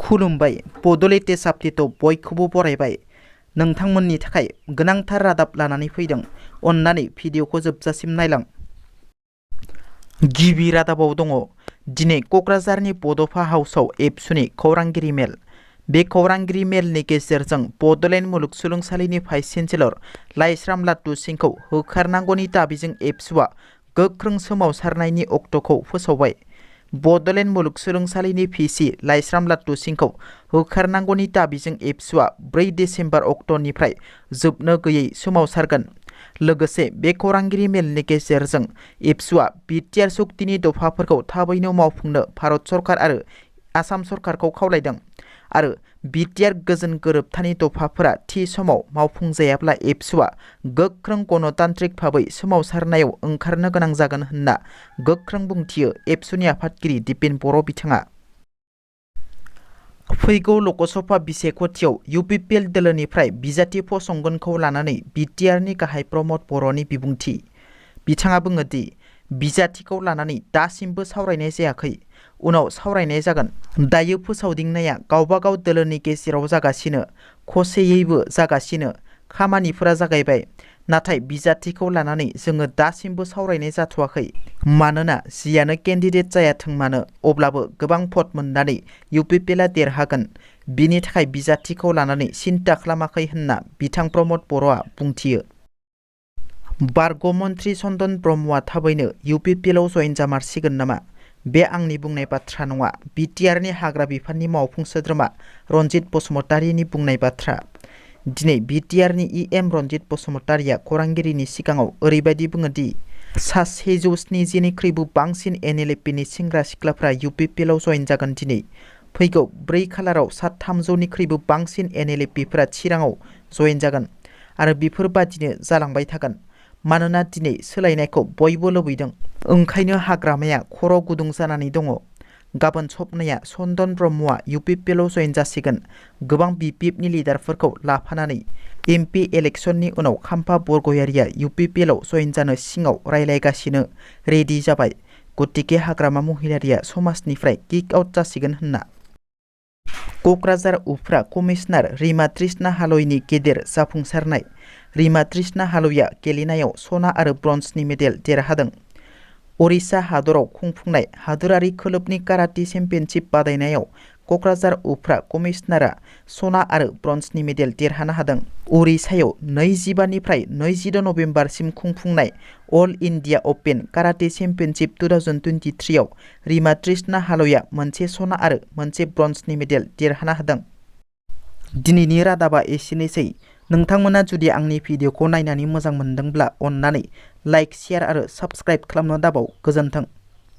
खुलुमबाय बड'लेण्ड आपडेटआव बयखौबो बरायबाय। नोंथांमोननि थाखाय गोनांथार रादाब लानानै फैदों। अन्नानै भिडिअखौ जोबजासिम नायलां। गिबि रादाबाव दङ दिनै क'क्राझारनि बड'फा हाउसआव एबसुनि खौरांगिरि मेल। बे खौरांगिरि मेलनि गेजेरजों बड'लेण्ड मुलुगसोलोंसालिनि भाइस चेन्सेलर लाइस्राम लाटु सिंहखौ होखारनांगौनि दाबिजों एबसुआ गोख्रों सोमावसारनायनि अक्ट'खौ फोसावबाय। बड'लेण्ड मुलुगसोलोंसालिनि भिसि लाइस्राम लाटु सिंहखौ होखारनांगौनि दाबिजों एबसुआ 4 डिसेम्बर अक्ट'निफ्राय जोबनो गैयै सोमावसारगोन। लोगोसे बे खौरांगिरि मेलनि गेजेरजों एबसुआ बिटिआर सुक्तिनि दफाफोरखौ थाबैनो मावफुंनो भारत सरकार आरो आसाम सरकारखौ खावलायदों आरो बिटिआर गोजोन गोरोबथानि दफाफोरा थि समाव मावफुंजायाब्ला एबसुआ गोख्रों गणतान्त्रिक भाबै सोमावसारनायाव ओंखारनो गोनां जागोन होनना गोख्रों बुंथियो एबसुनि आफादगिरि दिपेन बर' बिथाङा। फैगौ लकसभा बिसायख'थियाव UPPL दोलोनिफ्राय बिजाथि फसंगोनखौ लानानै बिटिआरनि गाहाय प्रमद बर'नि बिबुंथि। बिथाङा बुङो दि बिजाथिखौ लानानै दासिमबो सावरायनाय जायाखै, उनाव सावरायनाय जागोन। दायो फोसावदिंनाया गावबागाव दोलोनि गेजेराव जागासिनो, खौसेयैबो जागासिनो, खामानिफोरा जागायबाय। नाथाय बिजाथिखौ लानानै जोङो दासिमबो सावरायनाय जाथ'वाखै। मानोना जियानो केन्डिडेट जायाथों मानो अब्लाबो गोबां भट मोननानै UPPLआ देरहागोन, बिनि थाखाय बिजाथिखौ लानानै सिन्था खालामाखै होनना बिथां प्रमद बर'आ बुंथियो। बारग' मन्त्रि चन्दन ब्रह्मआ थाबैनो UPPLआव जयेन जामारसिगोन नामा? बे आंनि बुंनाय बाथ्रा नङा, बिटिआरनि हाग्रा बिफाननि मावफुं सोद्रोमा रन्जित बसुमतारीनि बुंनाय बाथ्रा। दिनै बिटिआरनि EM रन्जित बसुमतारीया खौरांगिरिनि सिगाङाव ओरैबायदि बुङो दि सा 170निख्रुइबो बांसिन NLPनि सेंग्रा सिख्लाफ्रा UPPLआव जयेन जागोन। दिनै फैगौ 4 खालाराव सा 300निख्रुइबो बांसिन NLPफोरा चिराङाव जयेन जागोन आरो बेफोरबादिनो जालांबाय थागोन। मानोना दिनै सोलायनायखौ बयबो लुबैदों, ओंखायनो हाग्रामाया खर' गुदुं जानानै दङ। गाबोन सपनाया चन्दन ब्रह्मआ UPPLआव जयेन जासिगोन। गोबां BPFनि लिडारफोरखौ लाफानानै MP इलेक्सननि उनाव खाम्फा बरग'यारिया UPPLआव जयेन जानो सिङाव रायलायगासिनो रेडि जाबाय। गतिके हाग्रामा महिलारिया समाजनिफ्राय किक आउट जासिगोन होनना। क'क्राझार उफ्रा कमिशनार रीमा तृष्णा हालयनि गेदेर जाफुंसारनाय। रीमा तृष्णा हालयआ गेलेनायाव सना आरो ब्रन्जनि मेडेल देरहादों। ओडिशा हादराव खुंफुंनाय हादोरारि खोलोबनि काराटे चेम्पियनशिप बादायनायाव क'क्राझार उफ्रा कमिशनारआ सना आरो ब्रन्जनि मेडेल देरहानो हादों। ओडिशायाव 25निफ्राय 26 नबेम्बरसिम खुंफुंनाय अल इन्डिया अपेन काराटे चेम्पियनशिप 2023 आव रीमा तृष्णा हालयआ मोनसे सना आरो मोनसे ब्रन्जनि मेडेल देरहानो हादों। दिनैनि रादाबा एसेनोसै। नोंथांमोना जुदि आंनि भिडिअखौ नायनानै मोजां मोनदोंब्ला अन्नानै लाइक, शेयार आरो साबस्क्राइब खालामनो दाबाव। गोजोन्थों।